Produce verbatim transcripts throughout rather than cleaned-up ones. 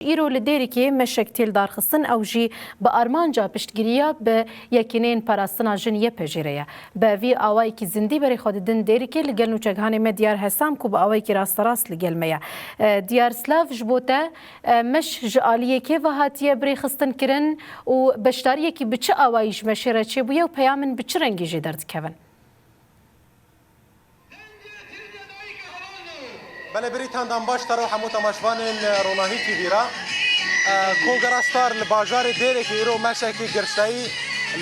Îro li Dêrikê meşek tê lidarxistin, ew jî bi armanca piştgiriya bi Yekîneyên Parastina Jin Y P J re ye. Bi vî awayekî zindî berê xwe didin Dêrikê, li gel nûçeghanê me Diyar Hesam ku bi awayekî rasterast li gel me ye. E, Diyar, silav ji bo te. E, meş ji aliyê kê ve hatiye birêxistin kirin û beşdariyekî bi çi awayî ji meşê re çêbûye û peyamên bi çi rengî jê derdikevin? Belê, Birîtan, dem baş te re û hemû temaşvanên Ronahî T V re. E, Kongera Star li bajarê Dêrikê îro meşekî girseyî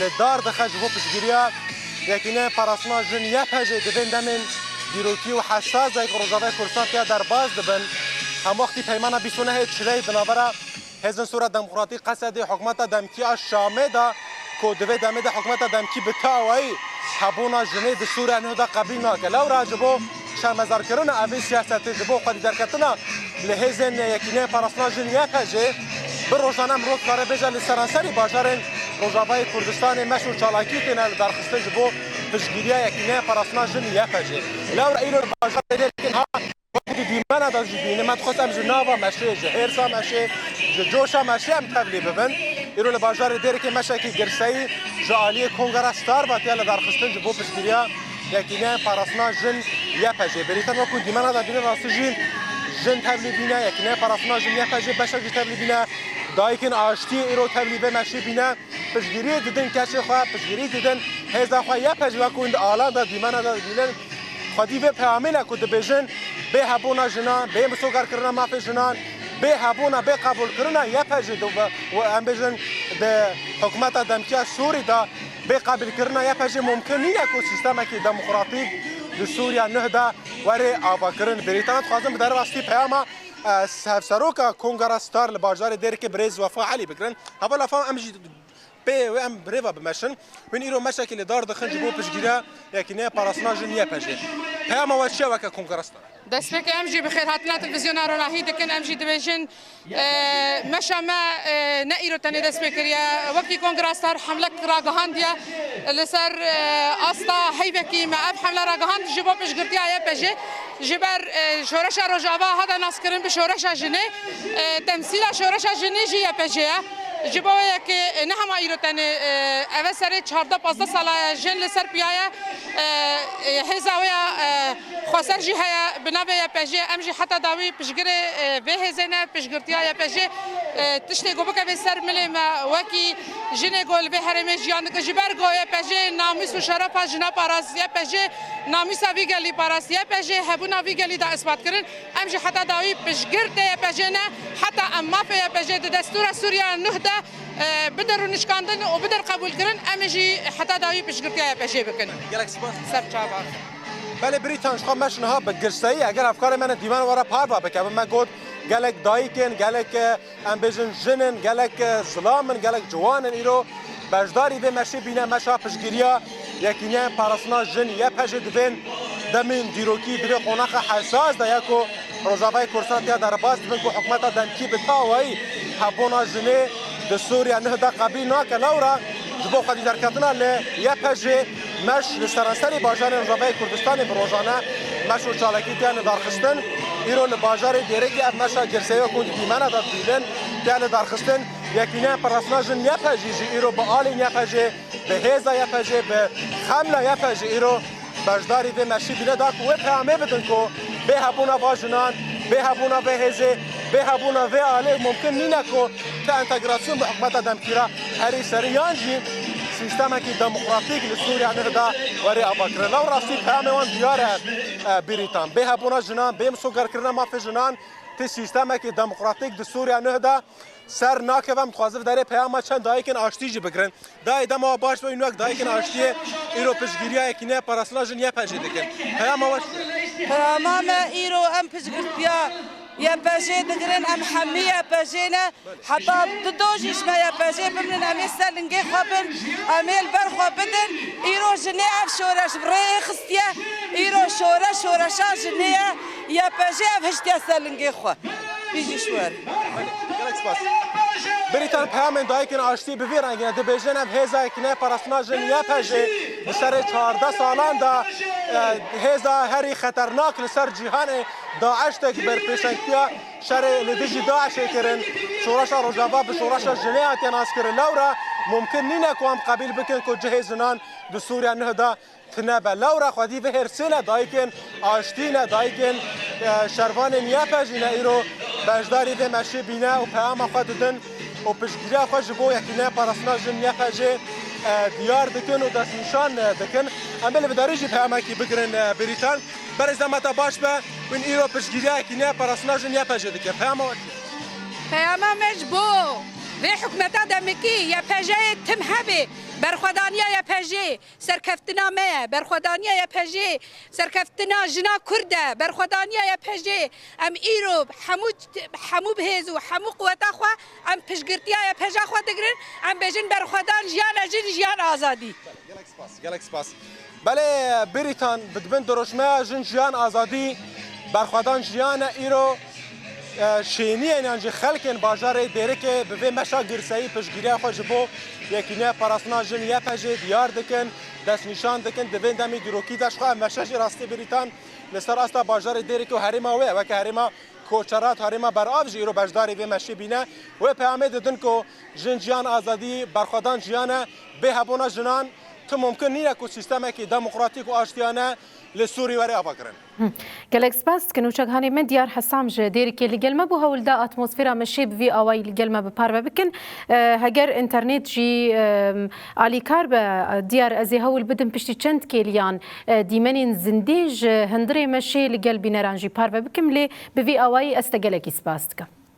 li dar dixe ji bo piştgiriya Yekîneyên Parastina Jin Y P J di vên demên dîrokî û hesas de ku Rojavayê Kurdistan tiya derbas dibin. Hemwextî peymana bîst û nehê Çileyê di navbera Hêzên Sûriya Demokratîk, Qesedê, hikûmeta demkî ya Şamê de ku di vê demê de hikûmeta demkî bi ti awayî hebûna jinê di Sûriya Nuh de qebîl nake. Lewra ji bo şermezarkirina evê siyasetê, ji bo xwedî derketina li hêzên Yekîneyên Parastina Jin Y P J, bi rojane mirov dikare bêje li seranserî bajarên Rojavayê Kurdistanê meş û çalakî têne lidarxistin ji bo piştgiriya Yekîneyên Parastina Jin Y P J. Lewra îro li bajarê Dêrikê niha Wekî di dîmena de jî bîne, me dixwest em ji nava meşê, ji hêrsa meşê, ji coşa meşê em tevlî bibin. Îro li bajarê Dêrikê meşekî girseyî ji aliyê Kongera Star ve tiya lidarxistin ji bo piştgiriya Yekîneyên Parastina Jin Y P J. Birîtan, wekî dîmena de bîne, rastî jî jin tevlî bîne, Yekîneyên Parastina Jin Y P J beşek jî tevlî bîne, dayikên aştiyê îro tevlî vê meşê bîne. Piştgiriyê didin keşê xwe, piştgiriyê didin hêza xwe. Y P J wekî hûn di alan de, dîmena de dibînin, xwedî vê peyamê ne ku dibêjin bê hebûna jinan, bê misogerkirina mafê jinan, bê hebûna, bê qebûlkirina Y P J di, û em bêjin di hikûmeta demkî ya Sûrî de bê qebûlkirina Y P J mumkin nîne ku sîstemekî demokratîk di Sûriya Nuh de were avakirin. Birîtan, dixwazim bi derê rastî peyama, e, hevseroka Kongera Star li bajarê Dêrikê birêz Wefa Elî bigirin. Heval Wefa, em jî pê wê em birêva bimeşin. Hûn îro meşekê li dar dixin ji bo piştgiriya Yekîneyên Parastina Jin Y P J. Peyama we çi ye weke Kongera Star? Destpêkê em jî bi xêrhatina televîzyona Ronahî dikin. Em jî dibêjin, e, meşa me, e, ne îro tenê dest pê kiriye. Wekî Kongera Star hemlek ragihandiye li ser, e, asta heyvekî me ev hemle ragihand ji bo piştgirtiya Y P J. Ji ber, e, şoreşa Rojava hate naskirin bi şoreşa jinê, e, temsîla şoreşa jinê jî Y P J ye. Ji bo wê yekê, e, ne hema îro tenê, e, eve serê çardeh pazdeh sala ye, jin li ser piya ye, e, e, hêza wê ya, e, xweser jî heye, bi navê Y P J, em jî heta dawî piştgirê, e, vê hêzê ne, piştgirtiya Y P J, e, tiştê ku bikeve ser milê me, wekî jinê ku li vê herêmê jiyan dike, ji ber ku Y P J namûs û şerefa jina parast, Y P J namûsa vî gelî parast, Y P J hebûna vî gelî da ispat kirin. Em jî heta dawî piştgirtê Y P J ne, heta em mafê Y P J di destûra Sûriya Nuh de, e, bidin rûnişkandin û bidin qebûlkirin, em ê jî heta dawî piştgirtiya Y P J bikin. Gelek spas. Ser çava. Belê Birîtan, ji xwe meş niha bi girseyî, eger hevkarê me ne dîmen were parva bike, bi me got gelek dayik in, gelek, e, em bêjin jin in, gelek, e, zilam in, gelek ciwan in îro beşdarî vê meşê bîne, meşa piştgiriya Yekîneyên Parastina Jin Y P J di vên demên dîrokî, di vê qonaxa hesas de ye ku Rojavayê Kurdistan tiya derbas dibin ku hikûmeta demkî bi ti awayî hebûna jinê di Sûriya Nuh de qebîl nake. Lewra ji bo xwedî derketina li Y P J meş li seranserî bajarên Rojavayê Kurdistanê bi rojane meş û çalakî tiyane darxistin. Îro li bajarê Dêrikê ev meşa girseyê ku hûn di dîmena de dibînin tiyane darxistin. Yekîneyên Parastina Jin Y P J jî îro bi alên Y P J, bi hêza Y P J, bi xemla Y P J îro beşdarî vê meşî bîne da ku wê peyamê bidin ku bê hebûna va jinan, bê hebûna vê hêzê, bê hebûna vê alê mumkin nîne ku ti entegrasyon bi hikûmeta demkî re herî serî yan jî sîstemekî demokratîk li Sûriya Nuh de were avakirin. Lew rastî peyamê wan diyar e, e, Birîtan. Bê hebûna jinan, bê misogerkirina mafê jinan, ti sîstemekî demokratîk di Sûriya Nuh de ser nakeve. Em dixwazin vê derê peyama çend dayikên aştî jî bigirin. Dayê, dema we baş be, wek dayikên aştiyê îro piştgiriya Yekîneyên Parastina Jin Y P J dikin. Peyama we çi ye? Peyama me îro em piştgirtiya Y P J digirin, em hemî Y P J ne. Heta du dojî ji me Y P J bimrin, em ê ser lingê xwe bin, em ê li ber xwe bidin. Îro jinê ev şoreş bi rê xistiye. Îro şoreş, şoreşa jinê ye. Y P J ev hiştiye ser lingê xwe. Bijî ji we re. Gelek spas. Birîtan, peyamên dayikên aştî bi vî rengî ne. Dibêjin ev hêza Yekîneyên Parastina Jin Y P J di serê çardeh salan de, e, hêza herî xeternak li ser cîhanê DAIŞ tê ku berpêşengtiya Şerê li dijî DAIŞê kirin, şoreşa Rojava bi şoreşa jinê hatiye naskirin. Lewra mumkin nîne ku em qebîl bikin ku cihê jinan di Sûriya nuh de tune be. Lewra xwedî vê hêrsê ne, dayikên aştî ne, dayikên, e, şervanên Y P G ne, îro beşdarî vê meşê bîne û peyama xwe didin û piştgiriya xwe ji bo Yekîneya Parastina Jin Y P G, e, diyar dikin û destnîşan, e, dikin. Em ê li vê derê jî peyamekî bigirin, e, Bêrîtan. Berê zehmeta baş be, win îro piştgiriya Yekîneya Parastina Jin Y P G dike. Peyama we çi ye? Peyama me ji bo vê hikûmeta demikî Y P G yê tim hebe, berxwedaniya Y P G serkeftina me ye, berxwedaniya Y P G serkeftina jina Kurd e, berxwedaniya Y P G. Em îro hemû, hemû bi hêz û hemû quweta xwe em piştgirtiya Y P G xwe digirin, em bêjin berxwedan jiyan e, jin jiyan azadî. Gelek spas, gelek spas. Belê, Bêrîtan, bi, di bin dirojmeya Jin Jiyan Azadî, berxwedan jiyan e, îro, e, şêniyên yan jî xelkên bajarê Dêrikê bi vê meşa girseyî piştgiriya xwe ji bo Yekîneya Parastina Jin Y P G diyar dikin, destnîşan dikin. Di vê demê dîrokî de ji xwe ev meşe jî rastî, Bêrîtan, li ser asta bajarê Dêrikê û herêma wê, weke herêma Koçerat, herêma Berav jî îro beşdarî vê meşê bîne. Wê peyamê didin ku Jin Jiyan Azadî berxwedan jiyan e, bê hebûna jinan tu mumkin nîne ku sîstemekî demokratîk û aştiyane li Sûrî were avakirin. Gelek spas dikin û çekhanê me Diyar Hesam ji Dêrikê li gel me bû, hewl da atmosfera meşê bi vî awayî li gel me bi parve bikin. E, heger înternet jî, e, alîkar be, Diyar, ez ê hewl bidim piştî çend kêliyan, e, dîmenên zindî ji hundirê meşê li gel bîneran jî parve bikim, lê bi vî awayî ez te gelekî spas dikim.